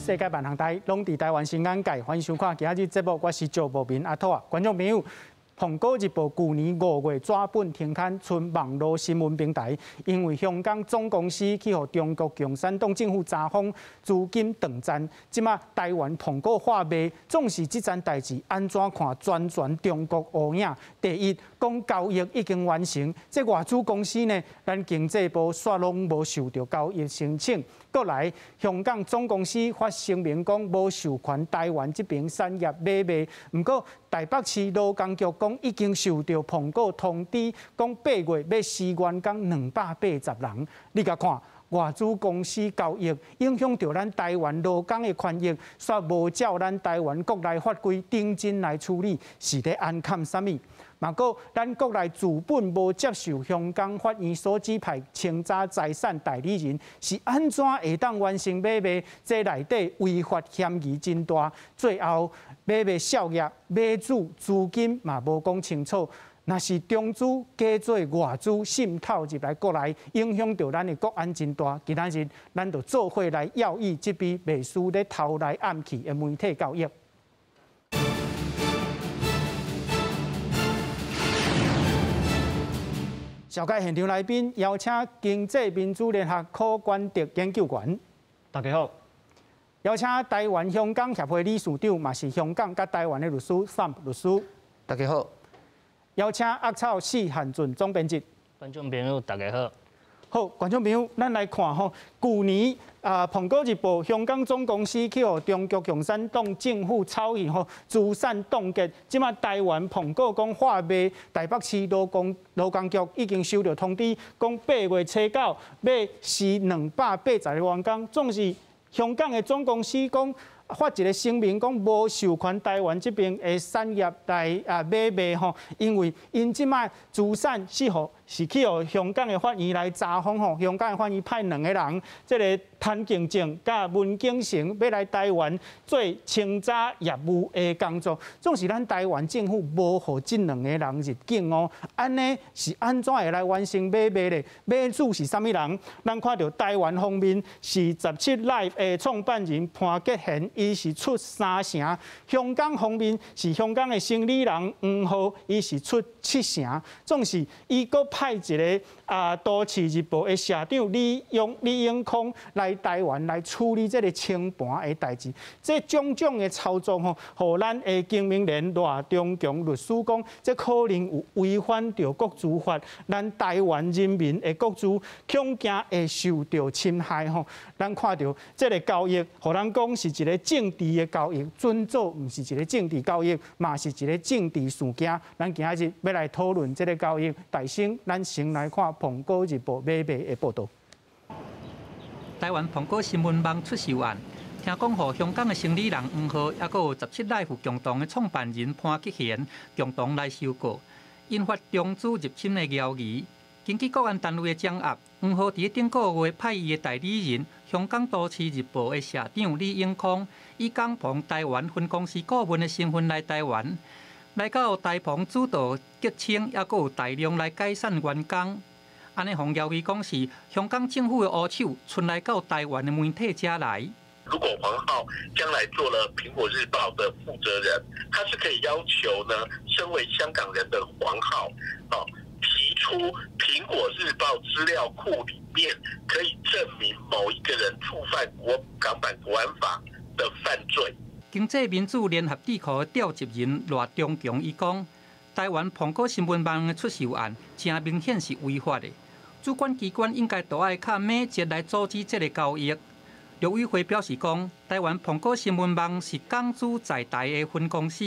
世界萬行台攏佇台灣新眼界，歡迎收看今仔日節目，我是趙博民阿兔仔。觀眾朋友，蘋果日報舊年5月紙本停刊，賰網路新聞平台，因為香港總公司去予中國共產黨政府查封資金斷層，這馬台灣蘋果化賣，總是這層代誌按怎看全全中國烏影。第一，講交易已經完成，這外資公司呢，咱經濟部煞攏無受著交易申請。閣來，香港總公司發聲明講無授權台灣這爿產業買賣，毋過台北市勞工局講已經收著蘋果通知，講8月欲辭員工280人。你共看外資公司交易影響著咱台灣勞工的權益，煞無照咱台灣國內法規認真來處理，是咧按崁啥物？嘛，閣咱國內資本無接受香港法院所指派清查財產代理人，是按怎會當完成買賣？這內底違法嫌疑真大。最後買賣效益、買主資金嘛無講清楚。若是中資假做外資滲透入來國內，影響著咱的國安真大。今仔日咱就做伙來要議這筆袂輸咧偷來暗去的媒體交易。紹介現場來賓，邀請經濟民主聯合柯冠德研究員。大家好。邀請台灣香港協會理事長，嘛是香港佮台灣的律師 Sam 律師。大家好。邀請鴨草四漢俊總編輯。觀眾朋友，大家好。好，觀眾朋友，咱來看吼，舊年啊，蘋果日報香港總公司去予中國共產黨政府炒去吼，資產凍結。這馬台灣蘋果講化賣，台北市勞工勞工局已經收著通知，講8月初9欲辭280個員工，總是香港的總公司講發一個聲明，講無授權台灣這爿的產業來啊買賣吼，因為𪜶這馬資產是予是去予香港的法院來查封吼，香港的法院派兩個人，這个譚敬正佮文景成欲來台灣做清查業務的工作，總是咱台灣政府無予這兩個人入境哦，按呢是按怎會來完成買賣咧？買主是啥物人？咱看著台灣方面是17 Life 的創辦人潘傑賢，伊是出三成；香港方面是香港的生理人黃浩，伊是出七成。總是伊閣派一个啊，都市日報的社長李永李永康來台灣來處理這个清盤的代誌。這種種的操作吼，予咱的經民聯賴中強律師講，這可能有違反著國資法，咱台灣人民的國資恐驚會受著侵害吼。咱看著這个交易，予咱講是一个政治的交易，準做毋是一个政治交易，嘛是一个政治事件。咱今仔日欲來討論這个交易，大先咱先來看《蘋果日報》買賣的報導。台灣蘋果新聞網出售案，聽講予香港的生理人黃浩，抑閣有17 Life 共同的創辦人潘吉賢共同來收購，引發中資入侵的謠言。根據國安單位的掌握，黃浩佇頂個月派伊的代理人，香港都市日報的社長李永康，以港鵬台灣分公司顧問的身份來台灣，來到台澎主導結清，抑閣有大量來解散員工。按呢，予謠言講是香港政府的烏手伸來到台灣的媒體遮來。如果黃浩將來做了《蘋果日報》的負責人，他是可以要求呢，身為香港人的黃浩，哦，提出《蘋果日報》資料庫裡面可以證明某一個人觸犯國港版國安法的犯罪。經濟民主聯合智庫的召集人賴中強伊講，台灣蘋果新聞網的出售案，誠明顯是違法的，主管機關應該都愛較敏捷來阻止這个交易。陸委會表示講，台灣蘋果新聞網是港資在台的分公司，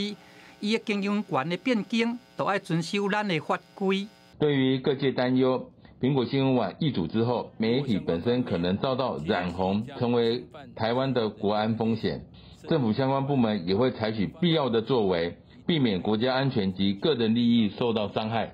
伊的經營權的變更，都愛遵守咱的法規。對於各界擔憂，蘋果新聞網易主之後，媒體本身可能遭到染紅，成為台灣的國安風險。政府相關部門也會採取必要的作為，避免國家安全及個人利益受到傷害。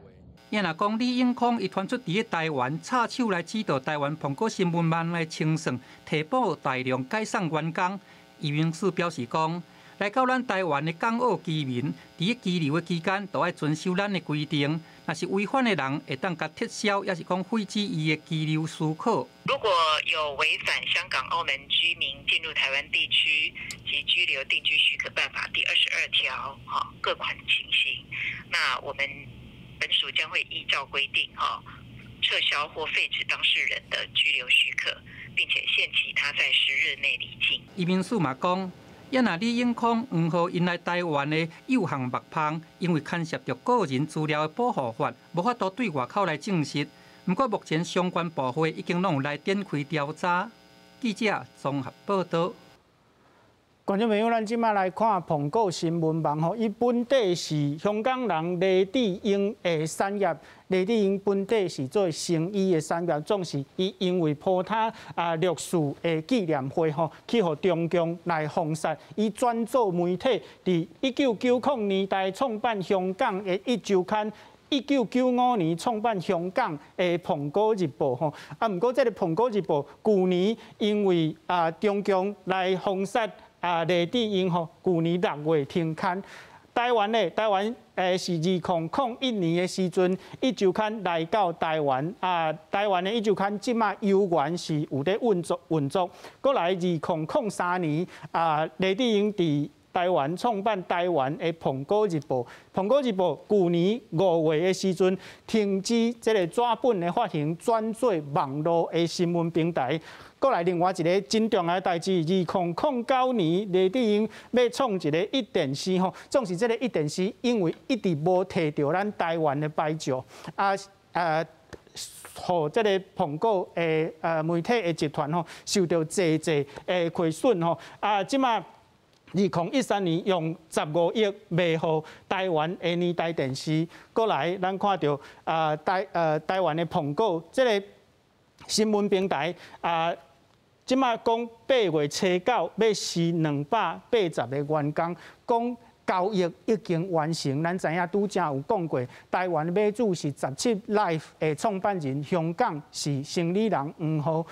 伊若講李永康伊傳出佇咧台灣插手來指導台灣蘋果新聞網的清算，提補大量解散員工。余明澍表示講，來到咱台灣的港澳居民，佇咧居留的期間，都愛遵守咱的規定，若是違反的人，會當共撤銷，抑是講廢止伊的居留許可。如果有違反《香港、澳門居民進入台灣地區及居留定居許可辦法》第22條，哈各款情形，那我們本署將會依照規定，哈撤銷或廢止當事人的居留許可，並且限期他在10日內離境。移民署嘛講，抑若李永康、黃浩𪜶來台灣的幼項目芳，因為牽涉著個人資料的保護法，無法度對外口來證實。毋過目前相關部會已經攏有來展開調查。記者綜合報道。觀眾朋友，咱這馬來看蘋果新聞網吼，伊本底是香港人黎智英的產業，黎智英本底是做生醫的產業，總是伊因為鋪他啊六四的紀念會吼，去予中共來封殺，伊轉做媒體，佇1990年代創辦香港的《壹週刊》。1995年創辦香港的《蘋果日報》吼，啊，毋過這个《蘋果日報》舊年因為啊中共來封殺啊黎智英吼，舊年6月停刊。台灣咧，台灣是2001年的時陣，《壹週刊》來到台灣啊，台灣的《壹週刊》這馬猶原是有咧運作運作。閣來2003年啊，黎智英佇台灣創辦台灣的《蘋果日報》，《蘋果日報》舊年5月的時陣停止這个紙本的發行，轉做網路的新聞平台。閣來另外一个真重要的代誌，2009年黎智英欲創一个壹電視吼，總是這个壹電視因為一直無提著咱台灣的牌照，啊啊，予這个蘋果的媒體的集團吼受著濟濟的虧損吼，啊，這馬。2013年用15億賣予台灣的年代電視，閣來咱看著啊台灣的蘋果這个新聞平台啊，這馬講8月初9欲辭280个員工，講交易已經完成。咱知影拄才有講過，台灣買主是17 Life 的創辦人，香港是生理人黃浩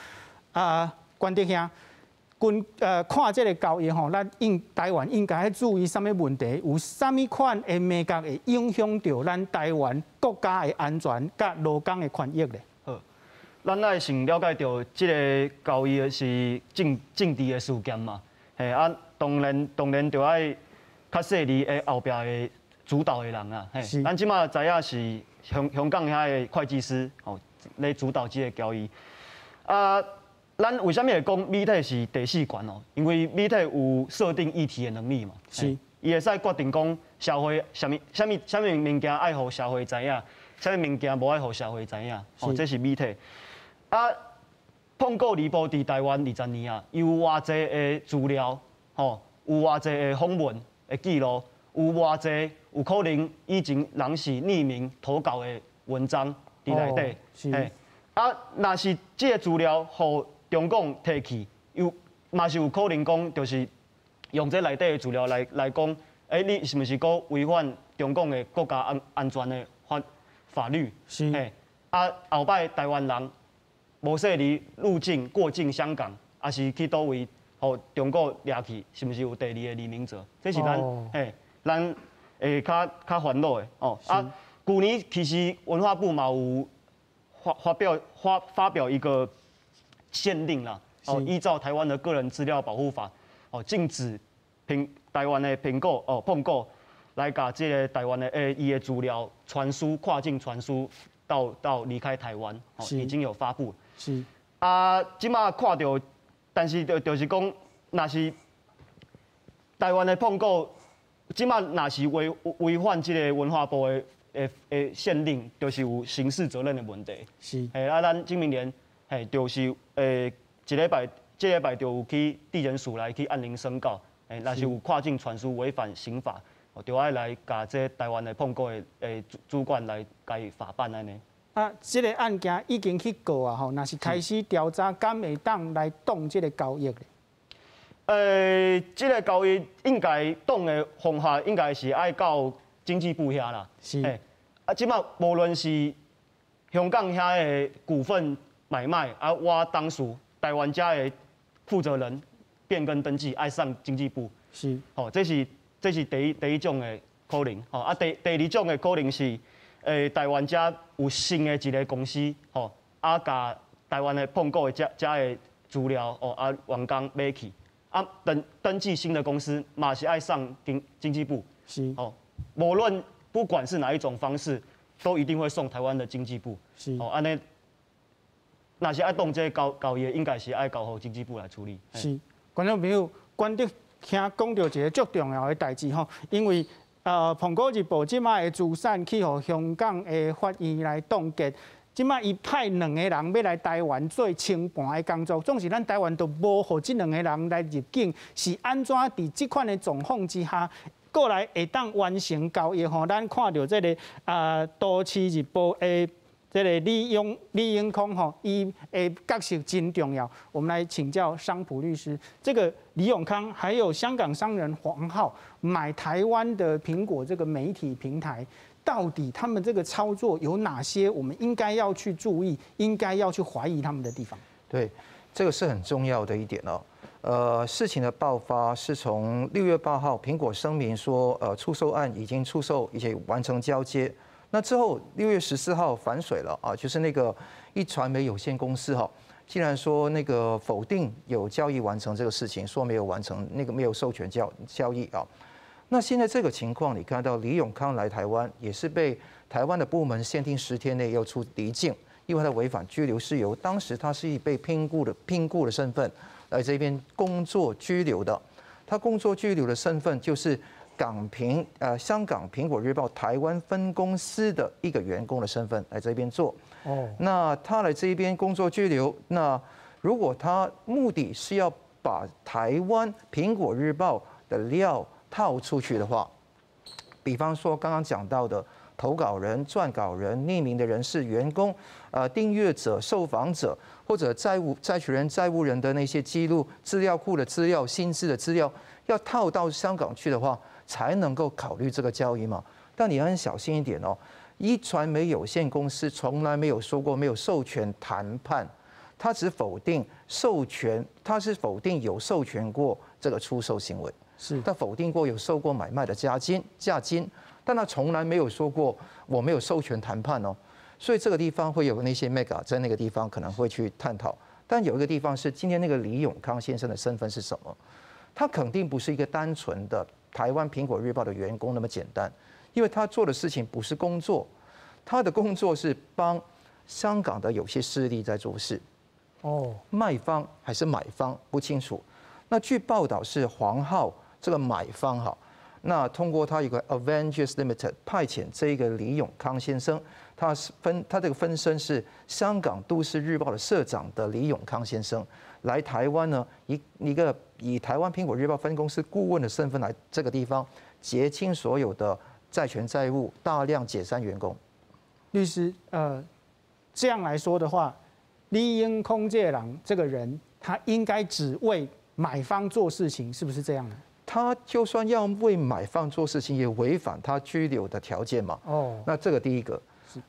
啊，關德兄。跟看這个交易吼，咱應台灣應該注意啥物問題？有啥物款的眉角會影響著咱台灣國家的安全佮勞工的權益咧？好，咱愛先了解著這个交易的是政治的事件嘛。嘿啊，當然著愛較細膩的後壁的主導的人啊。嘿，咱這馬知影是香港遐的會計師吼咧主導這个交易啊。咱為啥物會講媒體是第四權哦？因為媒體有設定議題的能力嘛。伊會使決定講社會啥物啥物啥物物件愛予社會知影，啥物物件無愛予社會知影。哦，這是媒體。啊，蘋果日報佇台灣20年啊，有偌濟的資料，吼，有偌濟的訪問的記錄，有偌濟有可能以前人是匿名投稿的文章佇內底。嘿，啊，若是這个資料予中共提去，有嘛是有可能講，就是用這內底的資料來講，欸，你是毋是閣違反中共的國家安全的法律？嘿，啊，後擺台灣人無細膩入境過境香港，抑是去佗位，予中國掠去，是毋是有第二个李明哲？這是咱嘿，咱會較煩惱的哦。啊，舊年其實文化部嘛有發表一個限令啦，哦，依照台灣的個人資料保護法，哦，禁止台灣的蘋果哦，蘋果來共這个台灣的伊的資料傳輸跨境傳輸到離開台灣，哦，已經有發布。啊，這馬看著，但是就是講，若是台灣的蘋果，這馬若是違反這个文化部的限令，就是有刑事責任的問題。嘿，啊，咱經民聯。嘿，就是這禮拜就有去地檢署來去按鈴申告，嘿，若是有跨境傳輸違反刑法，就愛來共這台灣的蘋果的主管來共伊法辦按呢。啊，這个案件已經去告啊，吼，若是開始調查，敢會當來擋這个交易咧？這个交易應該擋的方法應該是愛到經濟部遐啦。啊，這馬無論是香港遐的股份買賣啊，我當時台灣遮的負責人變更登記，愛上經濟部。吼，這是第一種的可能。吼，啊，第二種的可能是，台灣遮有新的一个公司，吼，啊，共台灣的蘋果的遮遮的資料，哦，啊，員工買去，啊，登記新的公司，嘛是愛送經濟部，哦，無論不管是哪一種方式，都一定會送台灣的經濟部，哦，按呢，若是愛動這个交易，應該是愛交予經濟部來處理。是，觀眾朋友，關德兄講著一个足重要的代誌吼，因為蘋果日報這擺的資產去予香港的法院來凍結，這擺伊派兩個人欲來台灣做清盤的工作，總是咱台灣都無予這兩个人來入境，是按怎佇這款的狀況之下，過來會當完成交易吼？咱看著這个都市日報的這个李永康吼，伊的角色真重要。我們來請教桑普律師，這個李永康還有香港商人黃浩買台灣的蘋果這個媒體平台，到底他們這個操作有哪些我們應該要去注意、應該要去懷疑他們的地方？對，這個是很重要的一點哦。事情的爆發是從6月8號，蘋果聲明說，出售案已經出售，而且完成交接。那之後6月14號反水了啊，就是那個壹傳媒有限公司哈，竟然說那個否定有交易完成這個事情，說沒有完成，那個沒有授權交易啊。那現在這個情況，你看到李永康來台灣也是被台灣的部門限定10天內要出離境，因為他違反居留事由。當時他是以被聘僱的身份來這邊工作居留的，他工作居留的身份就是香港蘋果日報台灣分公司的一個員工的身份來這邊做。哦，那他來這邊工作居留，那如果他目的是要把台灣蘋果日報的料套出去的話，比方說剛剛講到的投稿人、撰稿人、匿名的人士、員工、訂閱者、受訪者或者債務債權人、債務人的那些記錄、資料庫的資料、薪資的資料，要套到香港去的話，才能夠考慮這個交易嘛？但你要很小心一點哦。壹傳媒有限公司從來沒有說過沒有授權談判，他只否定授權，他是否定有授權過這個出售行為，他否定過有收過買賣的價金，但他從來沒有說過我沒有授權談判哦。所以這個地方會有那些眉角在那個地方可能會去探討。但有一個地方是今天那個李永康先生的身份是什麼？他肯定不是一個單純的台灣蘋果日報的員工那麼簡單，因為他做的事情不是工作，他的工作是幫香港的有些勢力在做事。哦，賣方還是買方不清楚。那據報道是黃浩這個買方哈，那通過他一個 Avengers Limited 派遣這個李永康先生，他這個分身是香港都市日報的社長的李永康先生來台灣呢，以一個以台灣蘋果日報分公司顧問的身份來這個地方結清所有的債權債務，大量解散員工。律師，這樣來說的話，李永康這人這個人，他應該只為買方做事情，是不是這樣呢？他就算要為買方做事情，也違反他居留的條件嘛。哦，那這個第一個，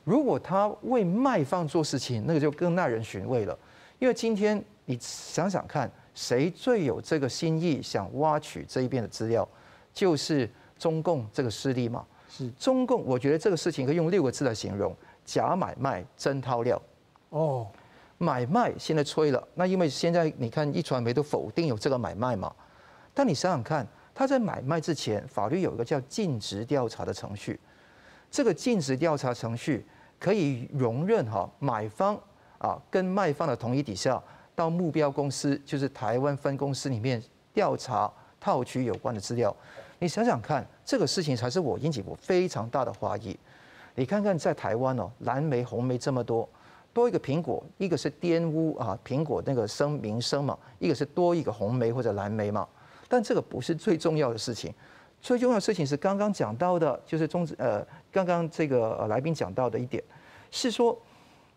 如果他為賣方做事情，那個就更耐人尋味了。因為今天你想想看，誰最有這個心意想挖取這一邊的資料，就是中共這個勢力嘛。中共，我覺得這個事情可以用六個字來形容：假買賣，真掏料。哦，買賣現在吹了，那因為現在你看壹傳媒都否定有這個買賣嘛。但你想想看，他在買賣之前，法律有一個叫盡職調查的程序。這個盡職調查程序可以容忍哈買方啊跟賣方的同意底下，到目標公司，就是台灣分公司裡面調查套取有關的資料。你想想看，這個事情才是我引起我非常大的懷疑。你看看在台灣哦，藍媒紅媒這麼多，多一個蘋果，一個是玷污啊蘋果那個名聲嘛，一個是多一個紅媒或者藍媒嘛。但這個不是最重要的事情，最重要的事情是剛剛講到的，就是剛剛這個來賓講到的一點，是說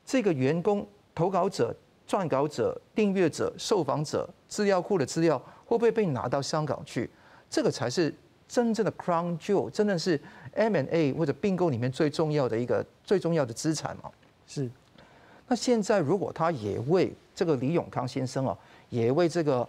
這個員工、投稿者、撰稿者、訂閱者、受訪者、資料庫的資料會不會被拿到香港去？這個才是真正的 crown jewel，真的是 M&A 或者併購裡面最重要的一個最重要的資產嘛。那現在如果他也為這個李永康先生啊，也為這個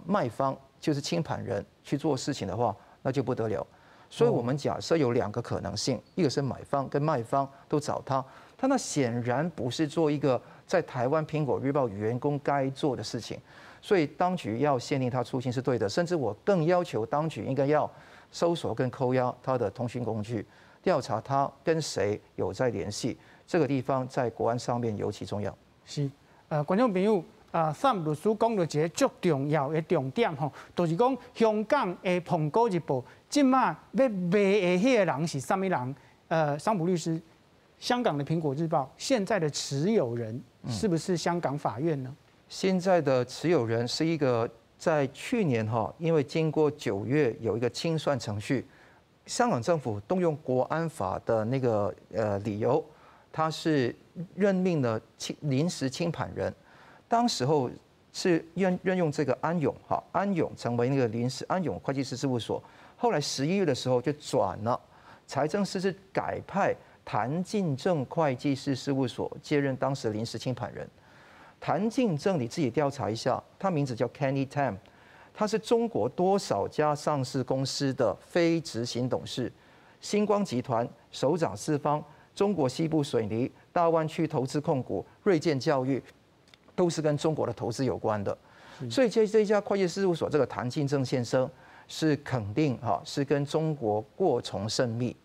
賣方，就是清盤人去做事情的話，那就不得了。所以我們假設有兩個可能性，一個是買方跟賣方都找他，他那顯然不是做一個在台灣蘋果日報員工該做的事情，所以當局要限令他出境是對的，甚至我更要求當局應該要搜索跟扣押他的通訊工具，調查他跟誰有在聯繫，這個地方在國安上面尤其重要。是，觀眾朋友。啊，桑律師講著一个足重要的重點吼，就是講香港的《蘋果日報》這馬欲賣的彼个人是啥物人？桑普律師，香港的《蘋果日報》現在的持有人是不是香港法院呢？現在的持有人是一個在去年哈，因為經過9月有一個清算程序，香港政府動用國安法的那個理由，他是任命了清臨時清盤人。當時候是任用這個安永哈，安永成為那個臨時安永會計師事務所。後來11月的時候就轉了，財政司是改派譚進正會計師事務所接任當時臨時清盤人。譚進正你自己調查一下，他名字叫 Kenny Tam，他是中國多少家上市公司的非執行董事，星光集團、首長四方、中國西部水泥、大灣區投資控股、睿見教育。都是跟中國的投資有關的，所以這家會計師事務所這個譚進正先生是肯定哈是跟中國過從甚密。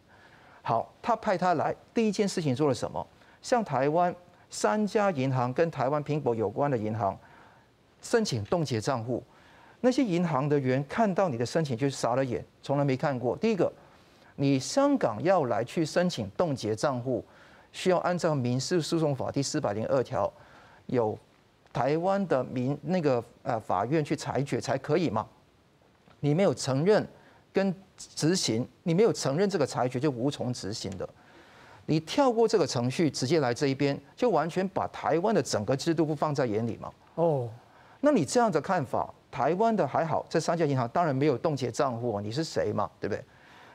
好，他派他來第一件事情做了什麼？向台灣三家銀行跟台灣蘋果有關的銀行申請凍結賬戶，那些銀行的員看到你的申請就傻了眼，從來沒看過。第一個，你香港要來去申請凍結賬戶，需要按照民事訴訟法第402條有台灣的民那個法院去裁決才可以嘛？你沒有承認跟執行，你沒有承認這個裁決就無從執行的。你跳過這個程序直接來這一邊，就完全把台灣的整個制度不放在眼裡嘛？哦，那你這樣的看法，台灣的還好，這三家銀行當然沒有凍結賬戶，你是誰嘛？對不對？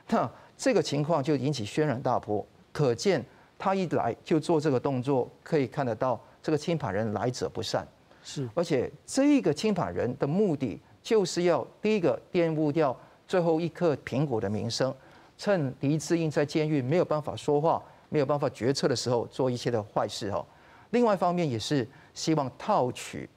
那這個情況就引起軒然大波，可見他一來就做這個動作，可以看得到。這個清盤人來者不善，是，而且這個清盤人的目的就是要第一個玷污掉最後一顆蘋果的名聲，趁黎智英在監獄沒有辦法說話、沒有辦法決策的時候做一些的壞事哈。另外一方面也是希望套取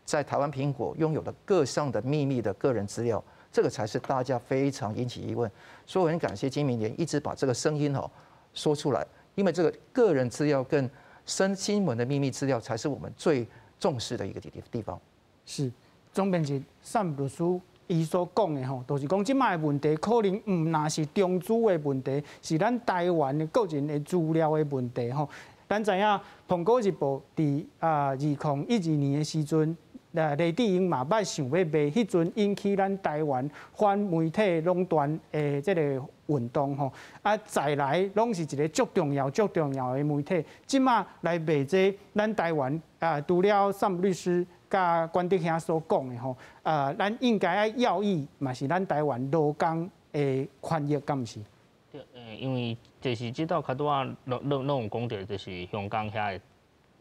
在台灣蘋果擁有的各項的秘密的個人資料，這個才是大家非常引起疑問。所以我很感謝金明聯一直把這個聲音哈說出來，因為這個個人資料跟新聞的秘密資料才是我們最重視的一個地方。是，總編輯單律師伊所講的吼，就是講這擺的問題可能毋但是中資的問題，是咱台灣的個人的資料的問題吼。咱知影《蘋果日報》佇2012年的時陣，黎智英嘛捌想欲賣，彼陣引起咱台灣反媒體壟斷的這個運動吼。啊，再來攏是一个足重要、足重要的媒體，這馬來賣這咱台灣啊，除了單律師佮關德兄所講的吼，啊，咱應該愛要義嘛是咱台灣勞工的權益，敢毋是？對，因為就是這道較拄仔攏有講著，就是香港遐的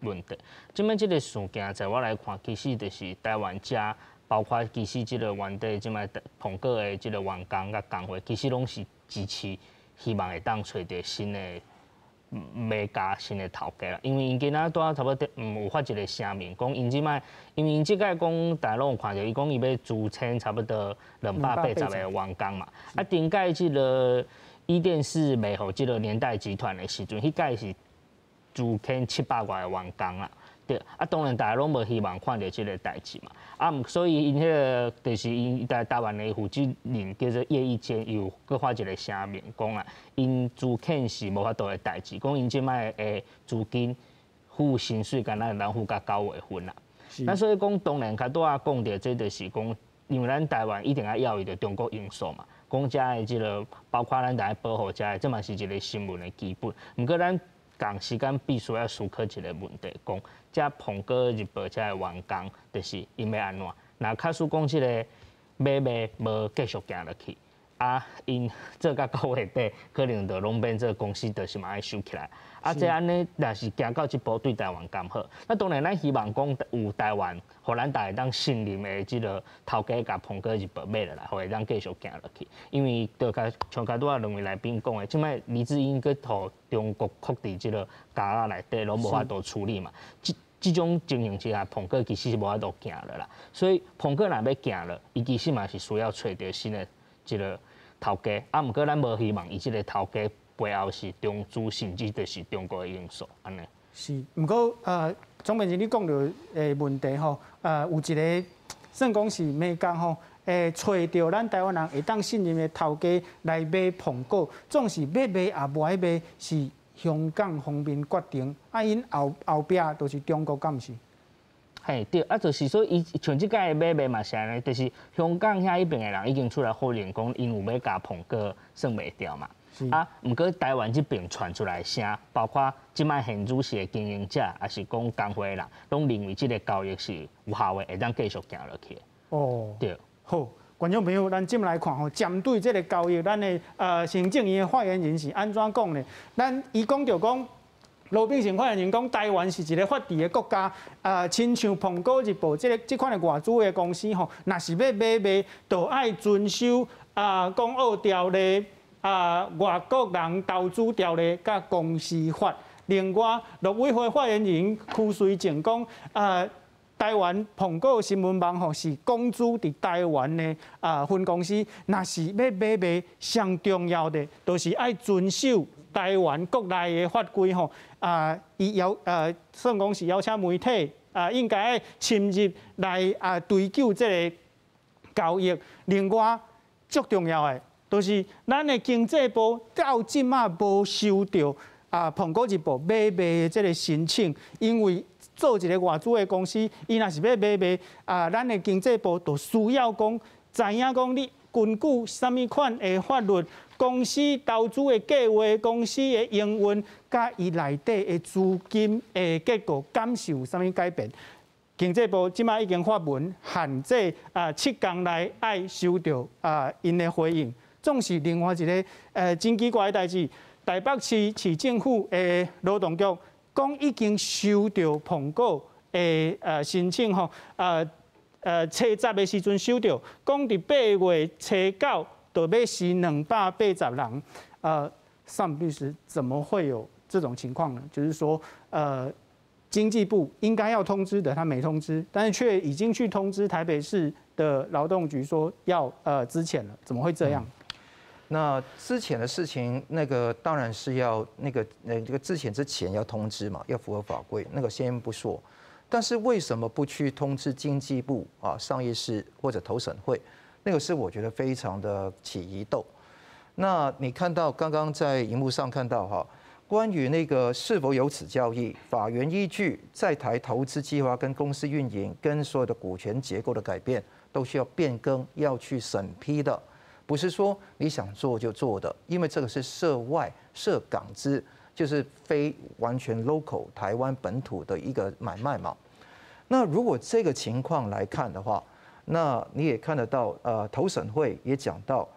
問題。這擺這个事件，在我來看，其實就是台灣遮，包括其實這个原底這擺蘋果的這个員工佮工會，其實攏是支持，希望會當揣著新的買家、新的頭家啦。因為𪜶今仔拄仔差不多有發一个聲明，講𪜶這擺，因為𪜶這擺講，大家攏有看著，伊講伊欲資遣差不多280个員工嘛。啊，頂擺這个伊電視賣予這个年代集團的時陣，彼擺是資遣700外个員工啦，對，啊，當然大家攏無希望看著這个代誌嘛，啊，所以𪜶彼个就是𪜶在台灣的負責人叫做葉一堅，伊有閣發一个聲明講啊，𪜶資遣是無法度的代誌，講𪜶這擺的資金付薪水，敢若會當付到9月份啦。那所以講，當然較拄仔講著，這就是講，因為咱台灣一定愛要伊著中國因素嘛，講遮的這个包括咱來保護遮的，這嘛是一个新聞的基本。毋過咱仝時間必須愛思考一个問題，講遮蘋果日報遮的員工，就是𪜶欲按怎？若假使講這个買賣無繼續行落去，啊，𪜶做到九月底，可能就攏變做公司，就是嘛愛收起來。啊，這按呢，若是行到這步，對台灣敢好？那當然，咱希望講有台灣，予咱大家當信任的這个頭家共蘋果日報買落來，予會當繼續行落去。因為就共像拄仔兩位來賓講的，這擺黎智英閣予中國箍佇這个監獄內底，攏無法度處理嘛。這種情形之下，蘋果其實是無法度行了啦。所以蘋果若欲行了，伊其實嘛是需要揣著新的這个頭家。啊，毋過咱無希望伊這个頭家背後是中資，甚至就是中國的因素，按呢。是，毋過總編輯你講著的問題吼，有一个算講是眉角吼，揣著咱台灣人會當信任的頭家來買蘋果，總是欲賣也無愛賣，是香港方面決定，啊，𪜶後後壁就是中國，敢毋是？嘿，對，啊，就是說，伊像這擺買賣嘛是按呢，就是香港遐彼爿的人已經出來否認講，𪜶有欲共蘋果算賣掉嘛。啊，毋過台灣這爿傳出來聲，包括這擺現主時的經營者，抑是講工會的人，攏認為這个交易是有效的，會當繼續行落去。哦，對。好，觀眾朋友，咱進來看吼，針對這个交易，咱的行政院的發言人是按怎講呢？咱伊講著講，羅秉成發言人講，台灣是一个法治的國家，親像蘋果日報這个這款的外資的公司吼，若是欲買賣，就愛遵守港澳條例、外國人投資條例佮公司法。另外，陸委會發言人邱瑞正講，台灣蘋果新聞網吼是港資佇台灣的分公司，若是欲買賣，上重要的就是愛遵守台灣國內的法規吼。伊邀算講是邀請媒體應該愛深入來追究這个交易。另外，足重要的，就是咱的經濟部到這馬無收著蘋果日報買賣的這个申請，因為做一个外資的公司，伊若是欲買賣咱的經濟部就需要講知影講你根據啥物款的法律，公司投資的計劃、公司的營運，佮伊內底的資金的結構，敢是有啥物改變？經濟部這擺已經發文限制7天內愛收著𪜶的回應。總是另外一个真奇怪的代誌，台北市市政府的勞動局講已經收著蘋果的申請吼，初十的時陣收著，講佇8月初9就欲辭280人。尚律師怎麼會有這種情況呢？就是說，經濟部應該要通知的，他沒通知，但是卻已經去通知台北市的勞動局說要資遣了，怎麼會這樣？那資遣的事情，那個當然是要那個這個資遣之前要通知嘛，要符合法規，那個先不說。但是為什麼不去通知經濟部啊、商業司或者投審會？那個是我覺得非常的起疑竇。那你看到剛剛在螢幕上看到哈，關於那個是否有此交易，法源依據在台投資計劃跟公司運營跟所有的股權結構的改變，都需要變更，要去審批的，不是說你想做就做的，因為這個是涉外涉港資，就是非完全 local 台灣本土的一個買賣嘛。那如果這個情況來看的話，那你也看得到，投審會也講到，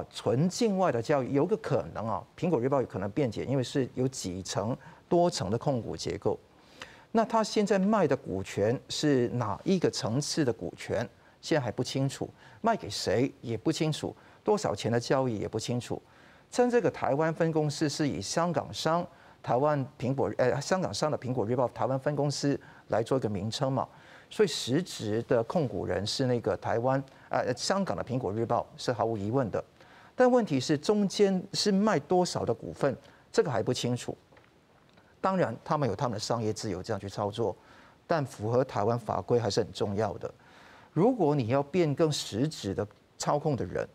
純境外的交易有個可能啊，蘋果日報有可能辯解，因為是有幾層多層的控股結構。那他現在賣的股權是哪一個層次的股權，現在還不清楚，賣給誰也不清楚，多少錢的交易也不清楚。像這個台灣分公司是以香港商台灣蘋果香港商的蘋果日報台灣分公司來做一個名稱嘛，所以實質的控股人是那個台灣香港的蘋果日報是毫無疑問的，但問題是中間是賣多少的股份，這個還不清楚。當然他們有他們的商業自由這樣去操作，但符合台灣法規還是很重要的。如果你要變更實質的操控的人，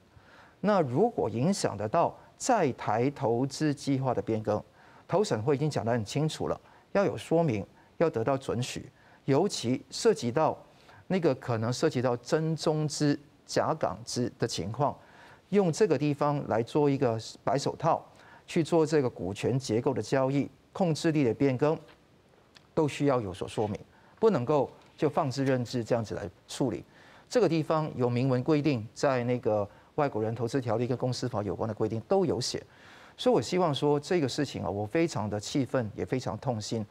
那如果影響得到在台投資計劃的變更，投審會已經講得很清楚了，要有說明，要得到准許，尤其涉及到那個可能涉及到真中資、假港資的情況，用這個地方來做一個白手套，去做這個股權結構的交易、控制力的變更，都需要有所說明，不能夠就放置任之這樣子來處理。這個地方有明文規定，在那個外國人投資條例跟公司法有關的規定都有寫。所以我希望說這個事情啊，我非常的氣憤，也非常痛心。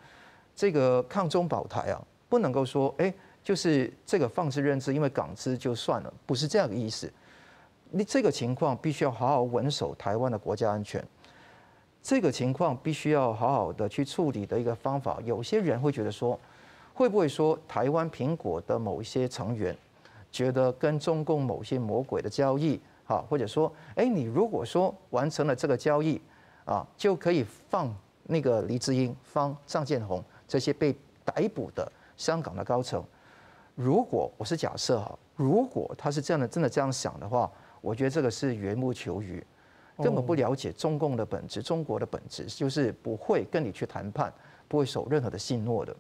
這個抗中保台啊，不能夠說哎，就是這個放置任之，因為港資就算了，不是這樣的意思。你這個情況必須要好好穩守台灣的國家安全。這個情況必須要好好的去處理的一個方法，有些人會覺得說，會不會說台灣蘋果的某一些成員覺得跟中共某些魔鬼的交易，好，或者說，哎，你如果說完成了這個交易，啊，就可以放那個黎智英、放張劍虹這些被逮捕的香港的高層。如果我是假設哈，如果他是這樣的，真的這樣想的話，我覺得這個是緣木求魚。根本不了解中共的本質，中國的本質就是不會跟你去談判，不會守任何的信諾的。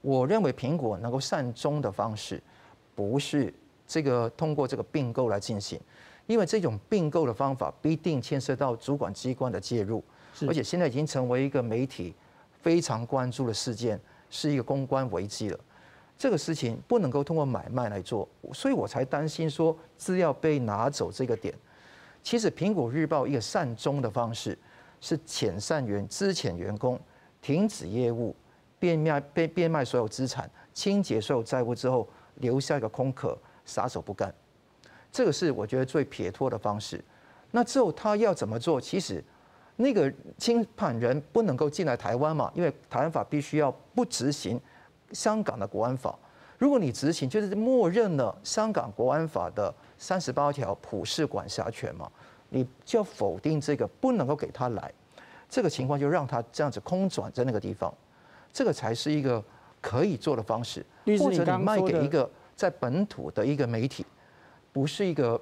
我認為蘋果能夠善終的方式，不是這個通過這個併購來進行，因為這種併購的方法必定牽涉到主管機關的介入，而且現在已經成為一個媒體非常關注的事件，是一個公關危機了。這個事情不能夠通過買賣來做，所以我才擔心說資料被拿走這個點。其實《蘋果日報》一個善終的方式是遣散員、資遣員工、停止業務、變賣所有資產、清潔所有債務之後，留下一個空殼，撒手不幹。這個是我覺得最撇脫的方式。那之後他要怎麼做？其實那個清盤人不能夠進來台灣嘛，因為台灣法必須要不執行香港的國安法。如果你執行，就是默認了香港國安法的38條普世管轄權嘛，你就要否定這個，不能夠給他來，這個情況就讓他這樣子空轉在那個地方，這個才是一個可以做的方式。或者你賣給一個在本土的一個媒體，不是一個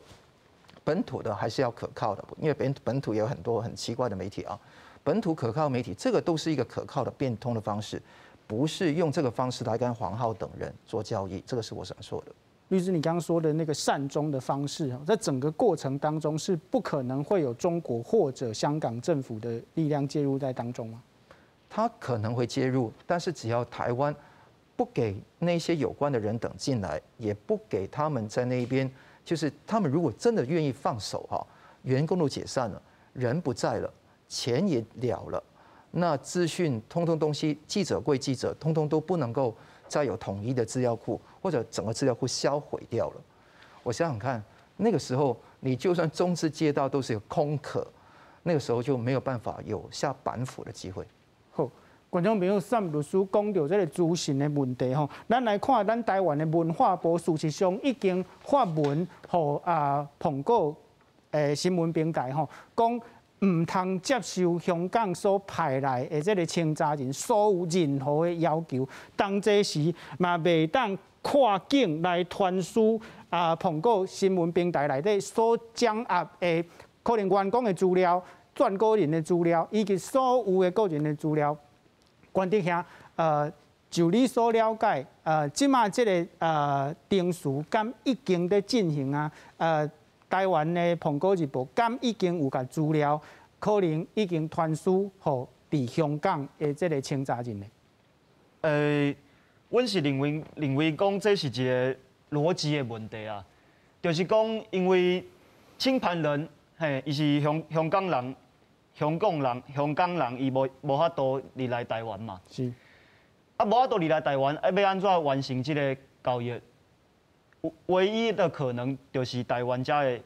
本土的，還是要可靠的，因為本土也有很多很奇怪的媒體啊，本土可靠媒體，這個都是一個可靠的變通的方式。不是用這個方式來跟黃浩等人做交易，這個是我想說的。律師，你剛剛說的那個善終的方式，在整個過程當中是不可能會有中國或者香港政府的力量介入在當中嗎？他可能會介入，但是只要台灣不給那些有關的人等進來，也不給他們在那邊，就是他們如果真的願意放手哈，員工都解散了，人不在了，錢也了了。那資訊通通東西，記者歸記者，通通都不能夠再有統一的資料庫，或者整個資料庫銷毀掉了。我想想看，那個時候你就算中資接到都是個空殼，那個時候就沒有辦法有下板斧的機會。好，觀眾朋友，單律師講到這個資訊的問題吼，咱來看咱台灣的文化部事實上已經發文予啊蘋果新聞平台吼講，毋通接受香港所派來的這個清查人所有任何的要求，當這時嘛袂當跨境來傳輸啊蘋果新聞平台內底所掌握的可能員工的資料、撰稿人的資料以及所有的個人的資料。關德兄，就你所了解，這馬這個程序敢已經佇進行啊？台灣的蘋果日報敢已經有共資料，可能已經傳輸予佇香港的這個清查人咧？阮是認為講這是一個邏輯的問題啊，就是講因為清盤人嘿，伊是香港人，伊無法度入來台灣嘛。啊，無法度入來台灣，啊，欲按怎完成這個交易？唯一的可能就是台灣遮的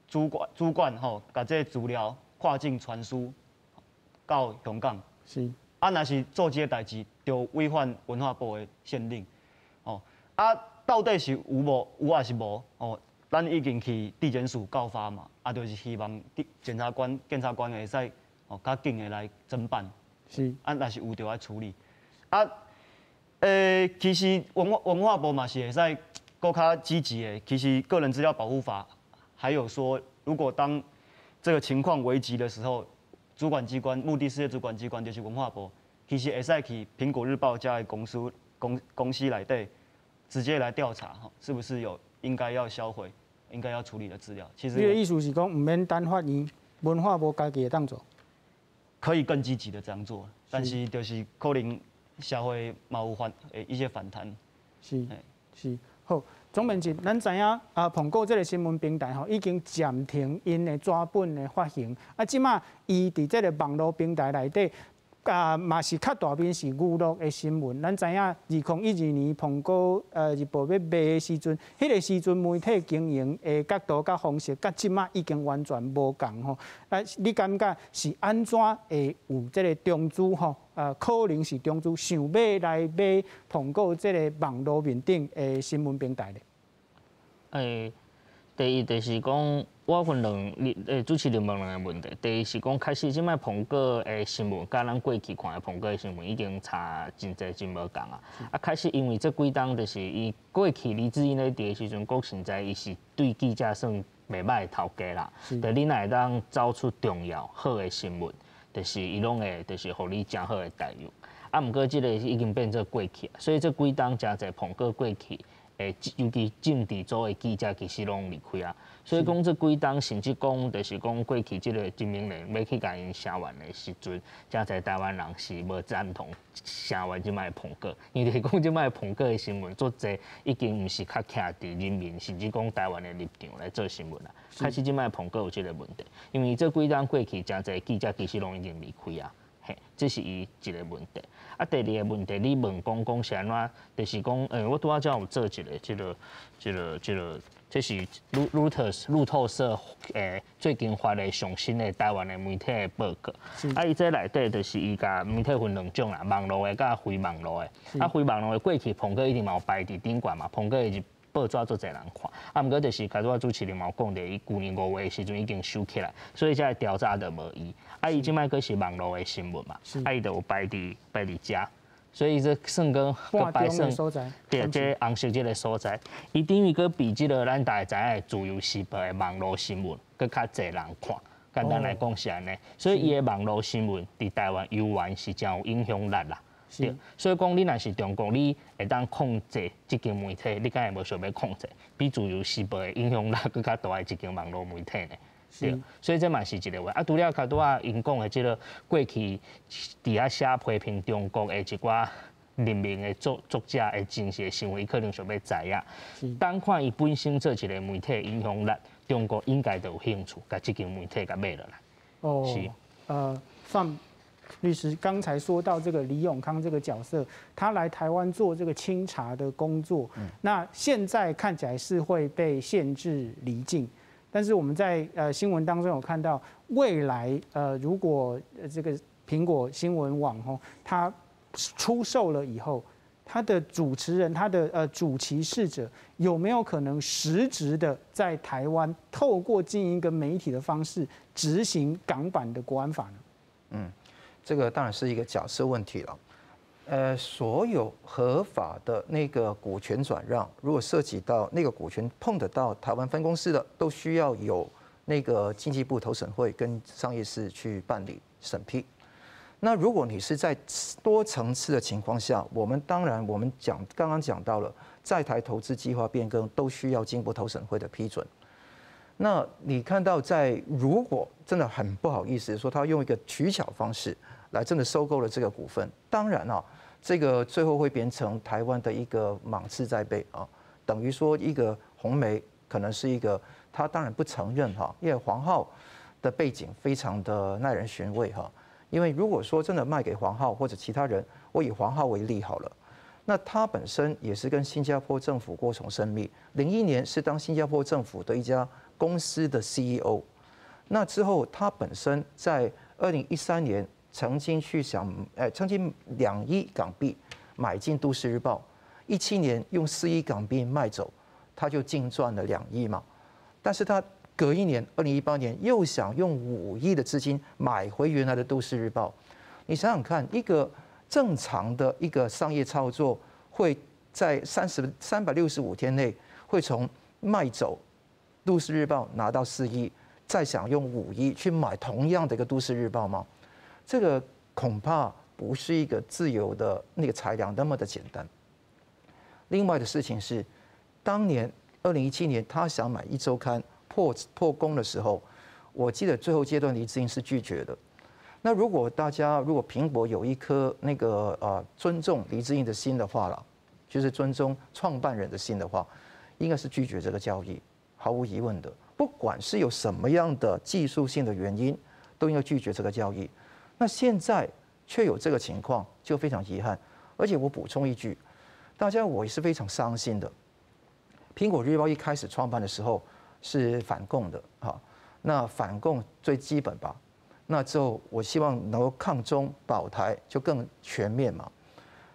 主管吼，共這個資料跨境傳輸到香港。啊，若是做這個代誌，就違反文化部的憲令。哦，啊，到底是有無有抑是無？哦，咱已經去地檢署告發嘛，啊，就是希望檢察官、檢察官會使哦較緊的來偵辦。啊，若是有就愛處理。啊，其實文化部嘛是會使閣較積極的。其實個人資料保護法還有說，如果當這個情況危急的時候，主管機關目的事業主管機關就是文化部，其實會使去蘋果日報遮的公司內底直接來調查，吼，是不是有應該要銷毀、應該要處理的資料？其實你的意思是講，毋免等法院，文化部家己會當做？可以更積極的這樣做，但是就是可能社會嘛有一些反彈。是，是，好，總編輯，咱知影啊，蘋果這个新聞平台吼已經暫停𪜶的紙本的發行，啊，這馬伊佇這个網路平台內底啊，嘛是較大面是娛樂的新聞。咱知影，2012年蘋果日報欲賣的時陣，彼个時陣媒體經營的角度佮方式，佮這馬已經完全無仝吼。啊，你感覺是按怎會有這个中資吼？可能是中資想欲來買蘋果這个網路面頂的新聞平台咧？第一就是講，我分兩，主持人問兩個問題。第一是講，確實這擺蘋果的新聞，佮咱過去看的蘋果的新聞已經差真濟真無仝啊。啊，確實因為這幾冬就是伊過去黎智英咧佇的時陣，閣現在伊是對記者算袂䆀的頭家啦。就你若會當找出重要好的新聞，就是伊攏會就是予你誠好的待遇。啊，毋過這个已經變做過去，所以這幾冬誠濟蘋果過去的，尤其政治組的記者其實攏離開啊。所以講這幾冬甚至講就是講過去這个陳明仁欲去共𪜶聲援的時陣，誠濟台灣人是無贊同聲援這擺的蘋果，因為就是講這擺的蘋果的新聞足濟已經毋是較徛佇人民，甚至講台灣的立場來做新聞啦。開始這擺的蘋果有這个問題，因為這幾冬過去誠濟記者其實攏已經離開啊。嘿，這是伊一個問題。啊，第二個問題，你問講講是按怎？就是講，我拄仔才有做一个，這个，這是魯路透社最近發的上新的台灣的媒體的報告。啊，伊這內底就是伊共媒體分兩種啦，網路的佮非網路的。啊，非網路的過去蘋果一定嘛有排佇頂懸嘛，蘋果的報紙足濟人看。啊，毋過就是拄仔主持人嘛有講著，伊舊年5月的時陣已經收起來，所以這个調查就無伊。啊，伊這擺閣是網路的新聞嘛，啊，伊就有排佇遮，所以這算講閣排算對，這紅色這个所在，伊等於閣比這个咱大家知影的自由時報的網路新聞閣較濟人看。簡單來講是按呢，所以伊的網路新聞佇台灣猶原是誠有影響力啦。對，所以講你若是中國，你會當控制這間媒體，你敢會無想欲控制？比自由時報的影響力閣較大的一間網路媒體呢？對，所以這嘛是一个話。啊，除了較拄仔𪜶講的這个過去佇遐寫批評中國的一寡匿名的作者的真實的身份，伊可能想欲知影。當看伊本身做一个媒體的影響力，中國應該就有興趣共這間媒體共買落來。哦，是，范律師剛才說到這個李永康這個角色，他來台灣做這個清查的工作，那現在看起來是會被限制離境，但是我們在新聞當中有看到，未來如果這個蘋果新聞網吼，它出售了以後，它的主持人、他的主其事者有沒有可能實質的在台灣透過經營一個媒體的方式執行港版的國安法呢？嗯。這個當然是一個假設問題了。所有合法的那個股權轉讓，如果涉及到那個股權碰得到台灣分公司的，都需要有那個經濟部投審會跟商業司去辦理審批。那如果你是在多層次的情況下，我們當然我們講剛剛講到了在台投資計劃變更都需要經過投審會的批准。那你看到在如果真的很不好意思說，他用一個取巧方式來真的收購了這個股份，當然啊，這個最後會變成台灣的一個芒刺在背啊，等於說一個紅媒可能是一個，他當然不承認哈，因為黃浩的背景非常的耐人尋味哈，因為如果說真的賣給黃浩或者其他人，我以黃浩為例好了，那他本身也是跟新加坡政府過從甚密，01年是當新加坡政府的一家公司的 CEO，那之後他本身在2013年曾經去想，曾經2億港幣買進《都市日報》，17年用4億港幣賣走，他就淨賺了2億嘛。但是他隔一年，2018年又想用5億的資金買回原來的《都市日報》。你想想看，一個正常的一個商業操作，會在365天內會從賣走《都市日報》拿到四億，再想用五億去買同樣的一個《都市日報》嗎？這個恐怕不是一個自由的那個裁量那麼的簡單。另外的事情是，當年2017年他想買壹週刊破功的時候，我記得最後階段黎智英是拒絕的。那如果大家如果蘋果有一顆那個尊重黎智英的心的話了，就是尊重創辦人的心的話，應該是拒絕這個交易，毫無疑問的。不管是有什麼樣的技術性的原因，都應該拒絕這個交易。那現在卻有這個情況，就非常遺憾。而且我補充一句，大家我也是非常傷心的。蘋果日報一開始創辦的時候是反共的，哈，那反共最基本吧。那之後我希望能夠抗中保台就更全面嘛。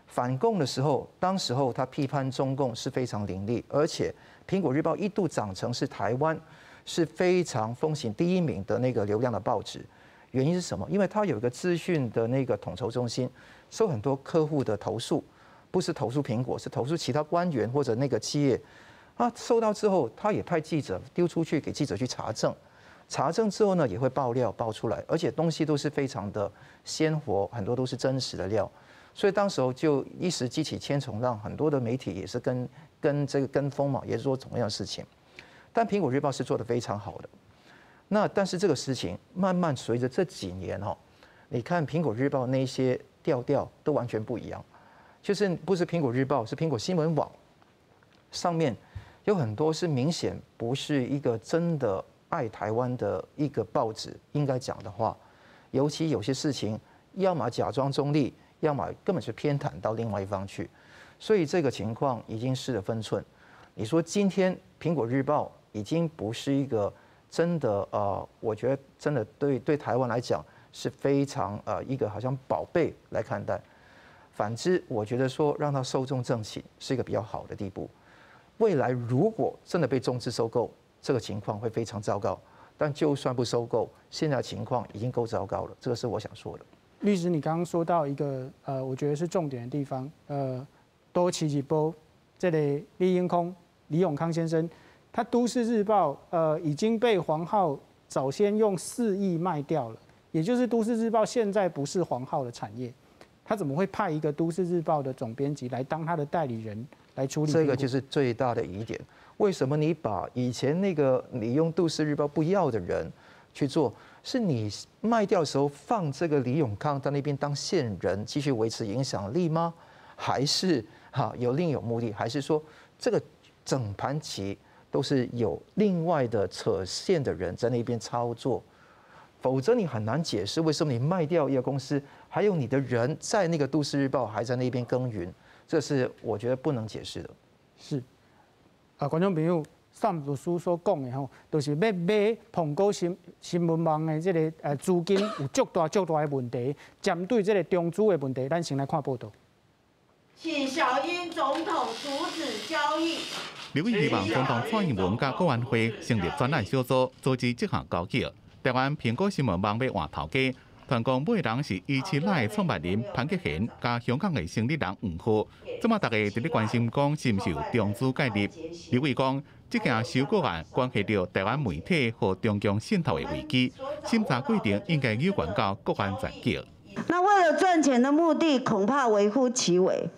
反共的時候，當時候他批判中共是非常凌厲，而且蘋果日報一度長成是台灣是非常風行第一名的那個流量的報紙。原因是什麼？因為它有一個資訊的那個統籌中心，收很多客戶的投訴，不是投訴蘋果，是投訴其他官員或者那個企業。啊，收到之後，他也派記者丟出去給記者去查證，查證之後呢，也會爆料爆出來，而且東西都是非常的鮮活，很多都是真實的料。所以當時候就一石激起千重浪，很多的媒體也是跟這個跟風嘛，也是做同樣的事情。但蘋果日報是做得非常好的。那但是這個事情慢慢隨着這幾年哦，你看蘋果日報那些調調都完全不一樣，就是不是蘋果日報，是蘋果新聞網上面有很多是明顯不是一個真的愛台灣的一個報紙應該講的話，尤其有些事情要麼假裝中立，要麼根本是偏袒到另外一方去，所以這個情況已經失了分寸。你說今天蘋果日報已經不是一個真的我覺得真的對台灣來講是非常一個好像寶貝來看待。反之，我覺得說讓它壽終正寢是一個比較好的地步。未來如果真的被中資收購，這個情況會非常糟糕。但就算不收購，現在情況已經夠糟糕了。這個是我想說的。律師，你剛剛說到一個我覺得是重點的地方，都市日報這個李永康先生，他都市日報已經被黃浩早先用4億賣掉了，也就是都市日報現在不是黃浩的產業，他怎麼會派一個都市日報的總編輯來當他的代理人來處理？這個就是最大的疑點。為什麼你把以前那個你用都市日報不要的人去做？是你賣掉的時候放這個李永康在那邊當線人，繼續維持影響力嗎？還是哈有另有目的？還是說這個整盤棋都是有另外的扯線的人在那邊操作？否則你很難解釋為什麼你賣掉一個公司，還有你的人在那個都市日報還在那邊耕耘，這是我覺得不能解釋的。是啊，觀眾朋友，宋律師所講的吼，就是欲買蘋果新聞網的這個資金有足大足大的問題，針對這個中資的問題，咱先來看報道。請小英總統阻止交易。劉委希望總統蔡英文佮國安會成立專案小組，阻止這項交易。台灣蘋果新聞網欲換頭家，傳講買人是伊七奶創辦人潘吉賢佮香港的生理人黃浩。這馬大家佇咧關心講是毋是有中資介入？劉委講，這件收購案關係著台灣媒體予中共滲透的危機，審查過程應該有關到國安全局。那為了賺錢的目的，恐怕微乎其微。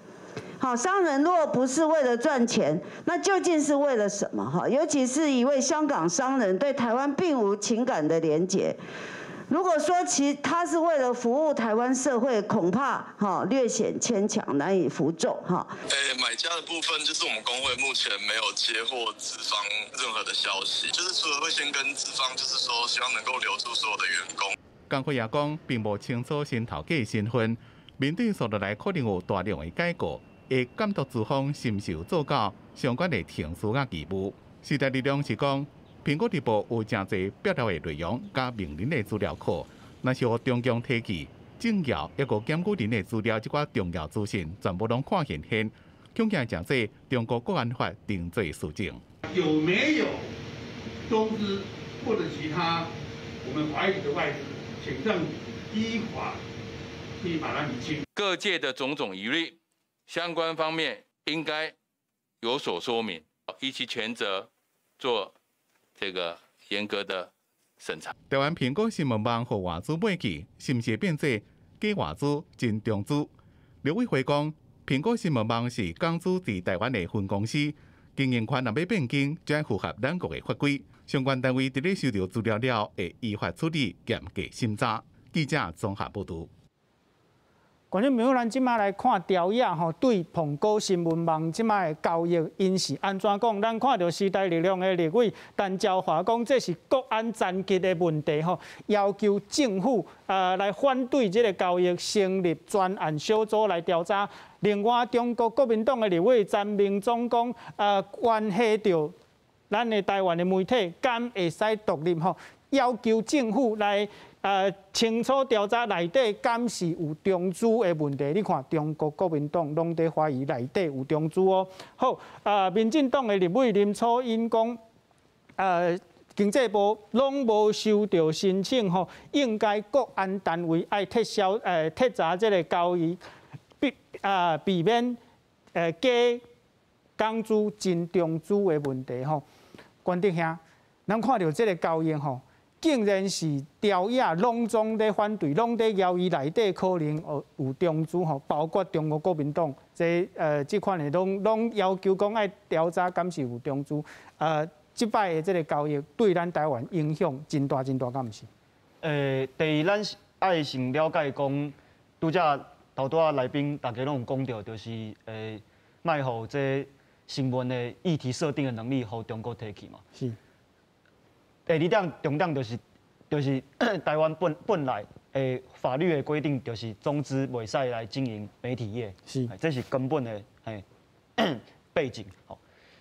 好，商人若不是為了賺錢，那究竟是為了什麼？哈，尤其是一位香港商人對台灣並無情感的連結。如果說其他是為了服務台灣社會，恐怕哈略顯牽強，難以服眾哈。買家的部分就是我們工會目前沒有接獲資方任何的消息，就是除了會先跟資方，就是說希望能夠留住所有的員工。工會也講，並無清楚新頭家身份，面對紲落來可能有大量的解僱，會監督資方是毋是有做到相關的程序佮義務。時代力量是講，蘋果日報有誠濟爆料的內容佮名人的資料庫，若是予中共提去，政要抑閣檢舉人的資料，這寡重要資訊全部攏看現現，恐驚誠濟中國國安法定罪事證。有沒有中資或者其他我們懷疑的外資，請政府依法去把它釐清。各界的種種疑慮，相關方面應該有所說明，依其權責做這個嚴格的審查。台灣蘋果新聞網予外資買去，是毋是變做假外資真中資？陸委會講，蘋果新聞網是港資佇台灣的分公司，經營權若欲變更，就愛符合咱國的法規。相關單位佇咧收著資料了，會依法處理，嚴格審查。記者綜合報道。觀眾朋友，咱這馬來看朝野吼，對蘋果新聞網這馬的交易，𪜶是按怎講？咱看著時代力量的立委陳椒華講，這是國安殘疾的問題吼，要求政府來反對這个交易，成立專案小組來調查。另外，中國國民黨的立委陳明忠講，關係著咱的台灣的媒體敢會使獨立吼，要求政府來清楚調查內底敢是有中資的問題。你看中國國民黨攏佇懷疑內底有中資哦。好，民進黨的立委林楚茵講，經濟部攏無收著申請吼，應該國安單位愛撤銷徹查這个交易，避免假港資真中資的問題吼。關德兄，咱看著這个交易吼，竟然是朝野攏總咧反對，攏咧懷疑內底可能有中資吼，包括中國國民黨這款的攏要求講愛調查敢是有中資。這擺的這个交易對咱台灣影響真大真大，敢毋是？第一，咱愛先了解講，拄才頭拄仔來賓大家攏有講著，就是莫予這新聞的議題設定的能力，予中國提去嘛。第二點重點就是台灣本來的法律的規定，就是中資袂使來經營媒體業，這是根本的嘿背景。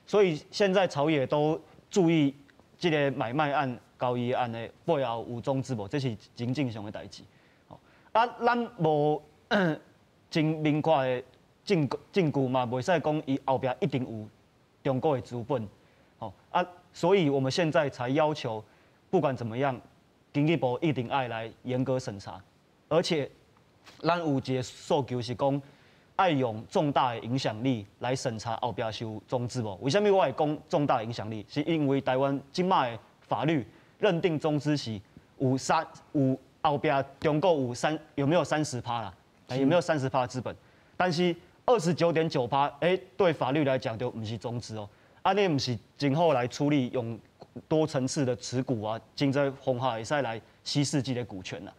所以現在朝野都注意這个買賣案、交易案的背後有中資無？這是真正常的代誌。啊，咱無真明確的證據嘛，袂使講伊後壁一定有中國的資本。啊，所以我們現在才要求，不管怎麼樣，經濟部一定愛來嚴格審查，而且咱有一个訴求是講，愛用重大的影響力來審查後壁是有中資無？為啥物我會講重大影響力？是因為台灣這馬的法律認定中資是有三有後壁中國有三有沒有30趴啦？有沒有三十趴資本？但是29.9趴，對法律來講就毋是中資哦。按呢毋是真好來處理用多層次的持股啊，真濟方法會使來稀釋這个股權啦。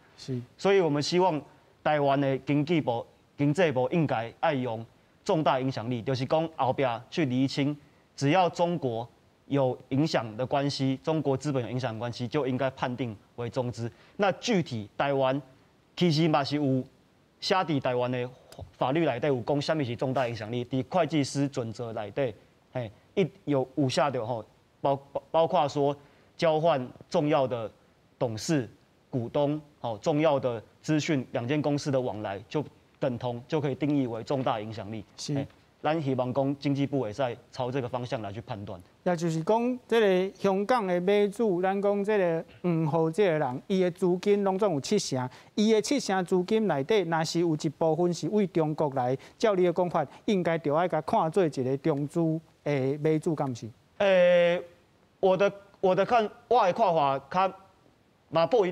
所以我們希望台灣的經濟部應該愛用重大影響力，就是講後壁去釐清，只要中國有影響的關係，中國資本有影響的關係，就應該判定為中資。那具體台灣其實嘛是有寫佇台灣的法律內底有講啥物是重大影響力，佇會計師準則內底，嘿，伊有寫著吼，包括說交換重要的董事、股東，吼重要的資訊，兩間公司的往來就等同就可以定義為重大影響力。咱希望講經濟部會使朝這個方向來去判斷。也就是講，這个香港的買主，咱講這个黃浩這个人，伊的資金攏總有七成，伊的七成資金內底，若是有一部分是對中國來，照你的講法，應該就愛共看做一个中資的買主，敢毋是？我的看法，較嘛不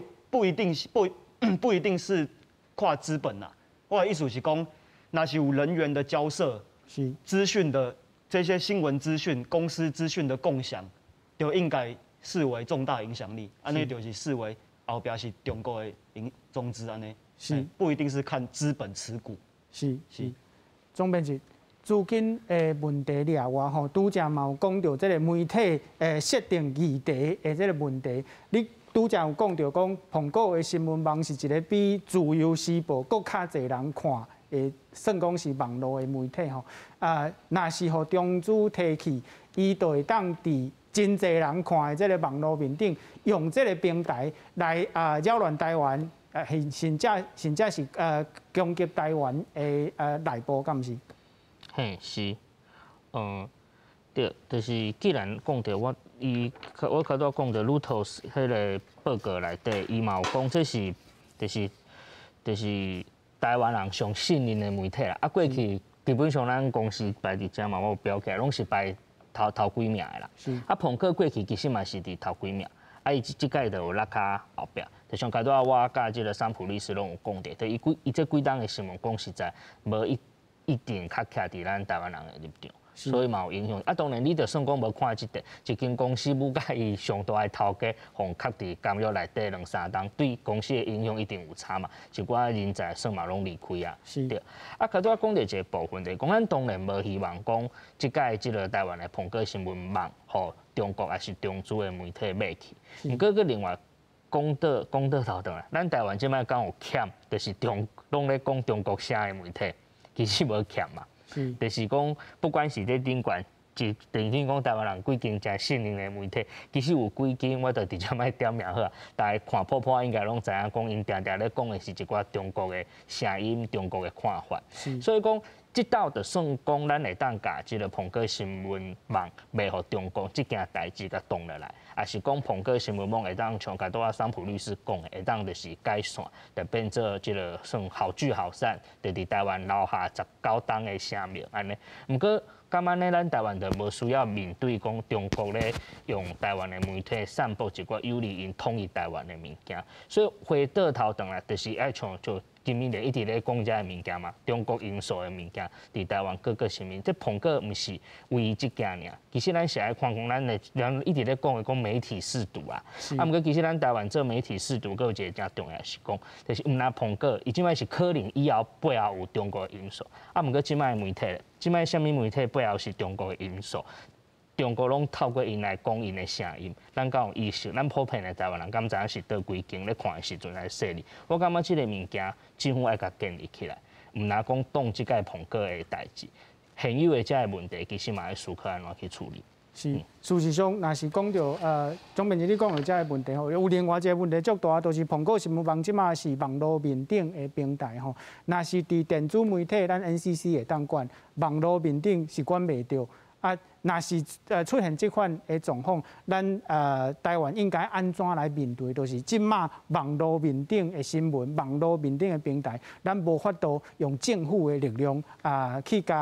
一定是看資本啦。我的意思是講，若是有人員的交涉，資訊的這些新聞資訊、公司資訊的共享，就應該視為重大影響力。按呢就是視為後壁是中國的影中資按呢，不一定是看資本持股。是。總編輯，資金的問題掠外吼，拄才嘛有講著這个媒體設定議題的這个問題。你拄才有講著講，蘋果的新聞網是一个比自由時報閣較濟人看的，算講是網路的媒體吼。啊，若是予中資提去，伊就會當佇真濟人看的這个網路面頂，用這个平台來啊擾亂台灣，甚至是攻擊台灣的內部，敢毋是？嘿，是，對，就是既然講著我伊，我較早講著路透彼个報告內底，伊嘛有講這是，就是台灣人上信任的媒體啦。啊，過去基本上咱公司排佇遮嘛，我有標起來，攏是排頭幾名的啦。啊，蘋果過去其實嘛是佇頭幾名，啊，伊這這擺就有落較後壁。就像較拄仔我佮這个三浦律師攏有講著，就伊幾伊這幾冬的新聞講實在，無一定較徛佇咱台灣人的立場。所以嘛有影響。啊，當然你就算講無看這個，一間公司母佮伊上大的頭家予銬佇監獄內底兩三冬，對公司的影響一定有差嘛。一寡人才算嘛攏離開啊。對。啊，頭拄仔講著一個部分，就是講咱當然無希望講這擺這个台灣的蘋果新聞網，予中國抑是中資的媒體買去。毋過閣另外講倒頭轉來，咱台灣這擺敢有欠，就是中攏咧講中國聲的媒體，其實無欠嘛。就是講，不管是咧頂懸，就等於講台灣人幾間誠信任的媒體，其實有幾間我就直接莫點名好啊。大家看破破應該攏知影，講𪜶定定咧講的是一寡中國的聲音、中國的看法。所以講，這道就算講咱會當共這个蘋果新聞網賣予中國這件代誌共擋落來，抑是講蘋果新聞網會當像頭拄仔桑普律師講的，會當就是解散，就變做這个算好聚好散，就佇台灣留下19冬的聲名按呢。毋過，敢按呢？咱台灣就無需要面對講中國咧用台灣的媒體散布一寡有利𪜶統一台灣的物件，所以回倒頭轉來，就是愛像就今暝日一直咧講這个物件嘛，中國因素的物件佇台灣各個新聞，這蘋果毋是唯一這件爾。其實咱是愛看講咱的，咱一直咧講的講媒體識讀啊。啊，毋過其實咱台灣做媒體識讀，閣有一个誠重要是講，就是毋但蘋果，伊這擺是可能以後背後有中國的因素。啊，毋過這擺的媒體，這擺啥物媒體背後是中國的因素？中國攏透過𪜶來講𪜶的聲音，咱敢有意識？咱普遍的台灣人敢知影是佗幾間咧看的時陣來細膩？我感覺這个物件政府愛共建立起來，毋但講擋這擺蘋果的代誌，現有的這个問題其實嘛愛思考按怎去處理。是，事實上，若是講著總編輯你講著這个問題吼，有另外一个問題足大，就是蘋果新聞網這擺是網路面頂的平台吼，若是佇電子媒體，咱 NCC 會當管，網路面頂是管袂著。啊，若是出現這款的狀況，咱台灣應該按怎來面對？就是這擺網路面頂的新聞、網路面頂的平台，咱無法度用政府的力量啊去共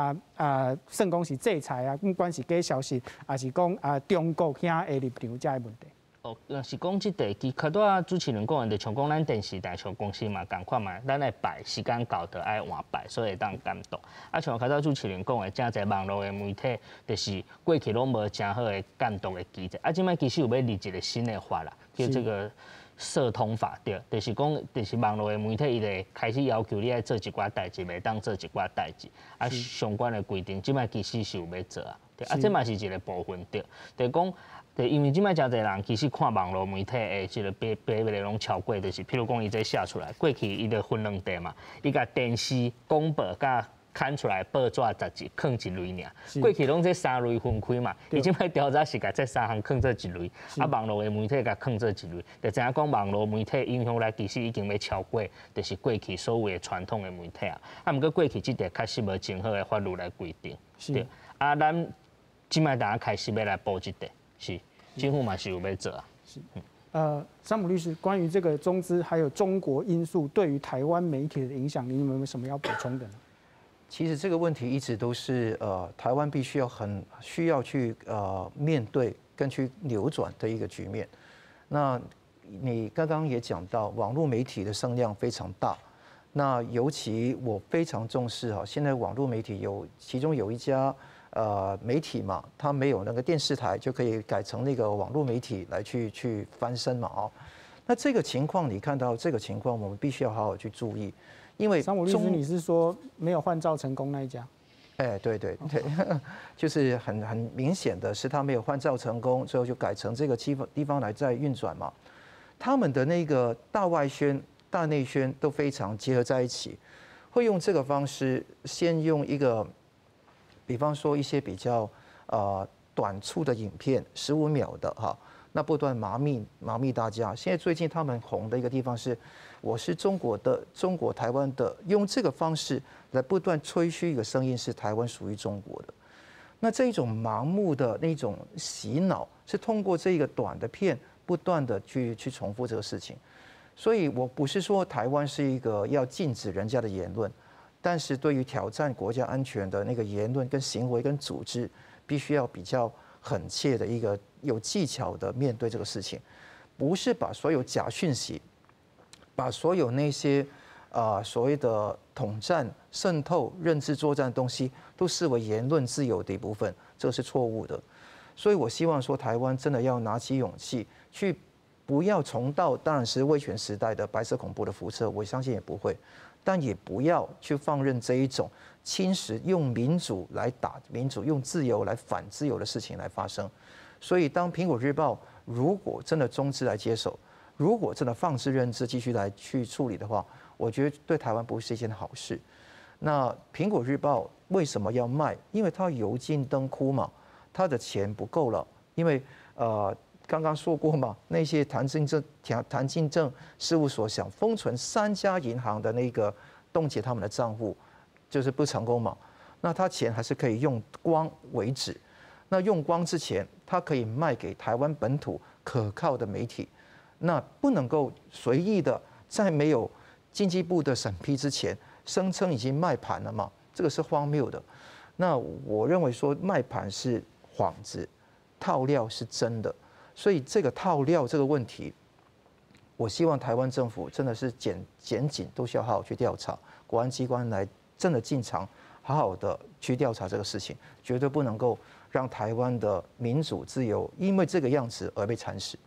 算講是制裁啊，不管是假消息，抑是講啊中國遐的立場這个問題。哦，若是講這塊，其實拄仔主持人講的，就像講咱電視台像公司嘛仝款嘛，咱愛擺時間到就愛換擺，所以會當監督。啊，像較早主持人講的，誠濟網路的媒體，就是過去攏無誠好的監督的機制。啊，這擺其實有欲立一个新的法啦，叫這个社通法對，就是講，就是網路的媒體伊就會開始要求你愛做一寡代誌，袂當做一寡代誌。啊，相關的規定，這擺其實是有欲做啊。對，啊，這嘛是一个部分對，就是講。對，因為這擺誠濟人其實看網路媒體的這个比比例攏超過，就是譬如講伊這寫出來，過去伊就分兩塊嘛，伊共電視、廣播佮刊出來報紙、雜誌囥一類爾。過去攏這三類分開嘛，伊這擺調查是共這三項囥做一類，啊網路的媒體共囥做一類，就知影講網路媒體影響力其實已經欲超過，就是過去所謂的傳統的媒體啊。啊，毋過過去這塊確實無真好的法律來規定。對，啊，咱這擺當開始欲來補這塊。是，政府嘛是有欲做啊。是，桑普律師，關於這個中資還有中國因素對於台灣媒體的影響，你有沒有什麼要補充的呢？其實這個問題一直都是台灣必須要很需要去面對跟去扭轉的一個局面。那你剛剛也講到，網絡媒體的聲量非常大。那尤其我非常重視哈，現在網絡媒體有其中有一家媒體嘛，它沒有那個電視台，就可以改成那個網絡媒體來去翻身嘛哦。那這個情況你看到這個情況，我們必須要好好去注意，因為桑普律師，你是說沒有換照成功那一家？哎，對對對，就是很明顯的是他沒有換照成功，最後就改成這個地方來在運轉嘛。他們的那個大外宣、大內宣都非常結合在一起，會用這個方式，先用一個，比方說一些比較短促的影片，15秒的哈，那不斷麻痹大家。現在最近他們紅的一個地方是，我是中國的，中國台灣的，用這個方式來不斷吹噓一個聲音，是台灣屬於中國的。那這種盲目的那種洗腦，是通過這個短的片不斷的去重複這個事情。所以我不是說台灣是一個要禁止人家的言論，但是對於挑戰國家安全的那個言論跟行為跟組織，必須要比較懇切的一個有技巧的面對這個事情，不是把所有假訊息，把所有那些所谓的统战、渗透、认知作战的东西，都视为言论自由的一部分，这是错误的。所以我希望说，台湾真的要拿起勇气去，不要重蹈当然是威权时代的白色恐怖的覆辙，我相信也不会，但也不要去放任这一种侵蚀用民主来打民主、用自由来反自由的事情来发生。所以，当苹果日报如果真的中资来接手，如果真的放置任之继续来去处理的话，我觉得对台湾不是一件好事。那苹果日报为什么要卖？因为它油尽灯枯嘛，它的钱不够了。因为刚刚说过嘛，那些谭进正事务所想封存3家银行的那个冻结他们的账户，就是不成功嘛。那他钱还是可以用光为止。那用光之前，他可以卖给台湾本土可靠的媒体，那不能够随意的在没有经济部的审批之前，声称已经卖盘了嘛？这个是荒谬的。那我认为说卖盘是幌子，套料是真的。所以这个套料这个问题，我希望台湾政府真的是检警都需要好好去调查，国安机关来真的进场，好好的去调查这个事情，绝对不能够让台湾的民主自由因为这个样子而被蚕食。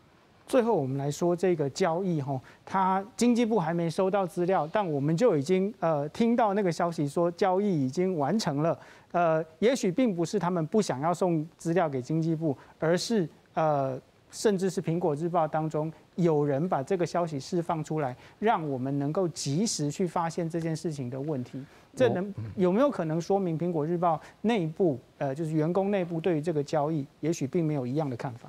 最后我们来说这个交易哈，它经济部还没收到资料，但我们就已经听到那个消息说交易已经完成了。也许并不是他们不想要送资料给经济部，而是甚至是苹果日报当中有人把这个消息释放出来，让我们能够及时去发现这件事情的问题。这能有没有可能说明苹果日报内部就是员工内部对于这个交易，也许并没有一样的看法？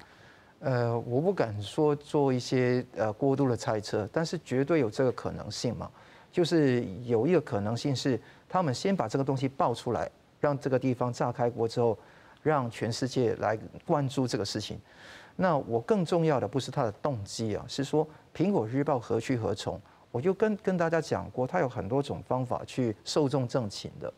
我不敢说做一些过度的猜测，但是绝对有这个可能性嘛。就是有一个可能性是，他们先把这个东西爆出来，让这个地方炸开锅之后，让全世界来关注这个事情。那我更重要的不是他的动机啊，是说苹果日报何去何从？我就跟大家讲过，他有很多种方法去寿终正寝的。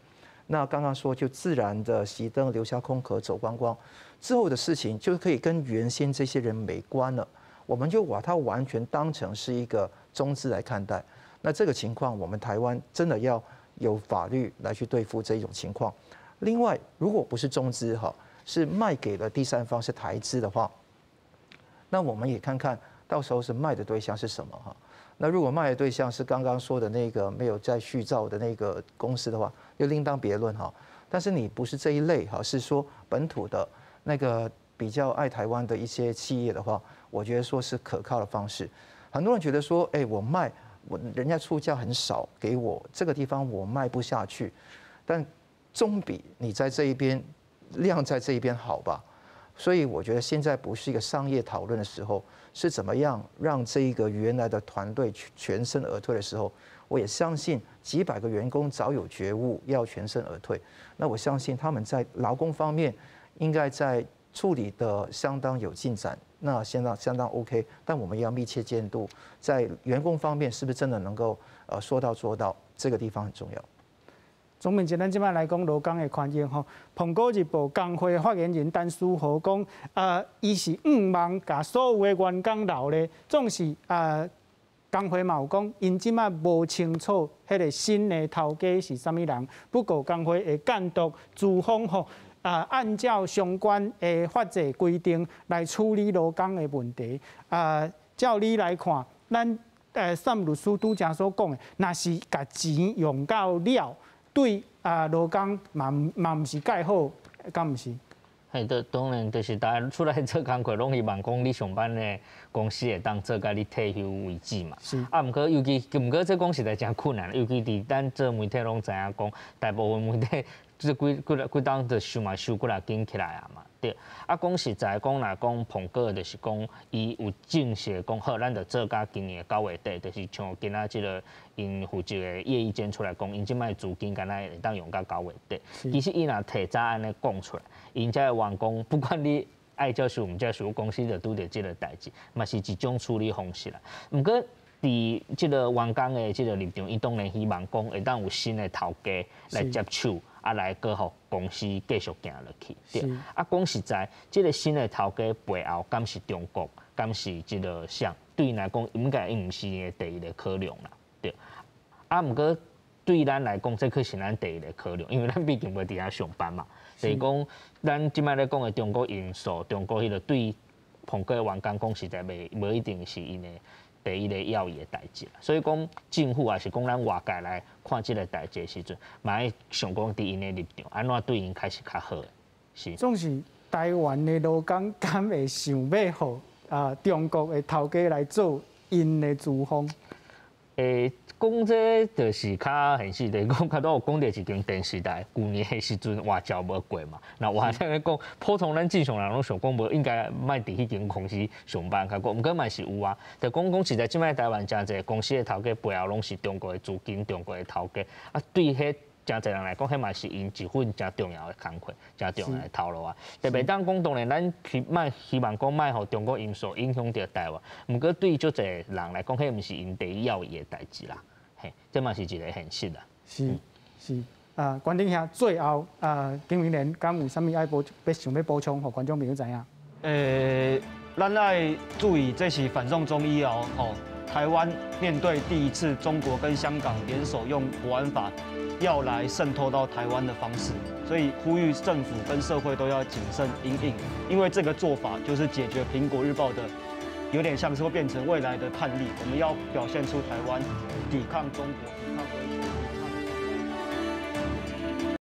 那刚刚说就自然的熄灯，留下空壳走光光，之后的事情就可以跟原先这些人没关了。我们就把它完全当成是一个中资来看待。那这个情况，我们台湾真的要有法律来去对付这种情况。另外，如果不是中资哈，是卖给了第三方是台资的话，那我们也看看到时候是卖的对象是什么哈。那如果卖的对象是刚刚说的那个没有在续照的那个公司的话，又另当别论哈。但是你不是这一类哈，是说本土的那个比较爱台湾的一些企业的话，我觉得说是可靠的方式。很多人觉得说，哎，我卖我人家出价很少给我这个地方我卖不下去，但总比你在这一边晾在这一边好吧？所以我觉得现在不是一个商业讨论的时候，是怎么样让这一个原来的团队全身而退的时候。我也相信几百个员工早有觉悟，要全身而退。那我相信他们在劳工方面应该在处理的相当有进展，那相当相当 OK。但我们要密切监督，在员工方面是不是真的能够说到做到，这个地方很重要。钟敏，咱这摆来讲劳工的权益吼。苹果日报工会发言人陈思豪讲，伊是向望共所有的员工留咧，总是工会嘛有讲，𪜶这摆无清楚彼个新的头家是啥物人。不过工会会监督资方吼，按照相关的法制规定来处理劳工的问题。照你来看，咱单律师拄才所讲的，若是共钱用到了，对啊，劳工嘛嘛毋是蓋好，敢毋是？嘿，當然就是大家出來做工課，攏希望講你上班的公司會當做甲你退休為止嘛。啊，毋過尤其，毋過這講實在誠困難，尤其佇咱做媒體攏知影講，大部分媒體這幾幾幾冬就收嘛收幾若間起來啊嘛。對。啊，講實在講，若講蘋果，就是講伊有正式講好，咱就做甲今年的9月底，就是像今仔這个𪜶負責的葉一堅出來講，𪜶這擺資金敢若會當用到9月底。其實伊若提早按呢講出來，𪜶遮的員工不管你愛接受毋接受，公司就拄著這个代誌，嘛是一種處理方式啦。毋過佇這个員工的這个立場，伊當然希望講會當有新的頭家來接手。啊，來閣予公司繼續行落去。對。啊，講實在，這个新的頭家背後，敢是中國，敢是這个啥？對𪜶來講，應該毋是伊的第一个考量啦。對。啊，啊，毋過對咱來講，這可是咱第一个考量，因為咱畢竟無佇遐上班嘛。就是講，咱這擺咧講的中國因素，中國彼个對蘋果的員工講實在袂無一定是𪜶的第一个要義的代誌。所以講，政府抑是講咱外界來看這个代誌的時陣，嘛愛想講佇𪜶的立場，按怎對𪜶較是較好的。是。總是台灣的勞工敢會想欲予啊中國的頭家來做𪜶的資方？講這就是較現實，就是講較拄有講著一間電視台，舊年的時陣外交無過嘛。那我還咧講，普通咱正常人攏想講無應該莫佇彼間公司上班較好，毋過嘛是有啊。就講講實在，這擺台灣誠濟公司的頭家背後攏是中國的資金、中國的頭家，啊，對彼誠濟人來講，彼嘛是𪜶一份誠重要的工課，誠重要的頭路啊。特別當講，當然咱希望講莫予中國因素影響著台灣，毋過對足濟人來講，彼毋是𪜶第一要義的代誌啦。嘿，這嘛是一个現實啦。是是啊，關頂兄最後啊，經民聯敢有啥物愛補欲想欲補充，予觀眾朋友知影？咱愛注意，這是反送中以後，吼，台灣面對第一次中國跟香港聯手用國安法要來滲透到台灣的方式，所以呼籲政府跟社會都要謹慎因應，因為這個做法就是解決蘋果日報的，有點像是會變成未來的判例。我們要表現出台灣抵抗中國。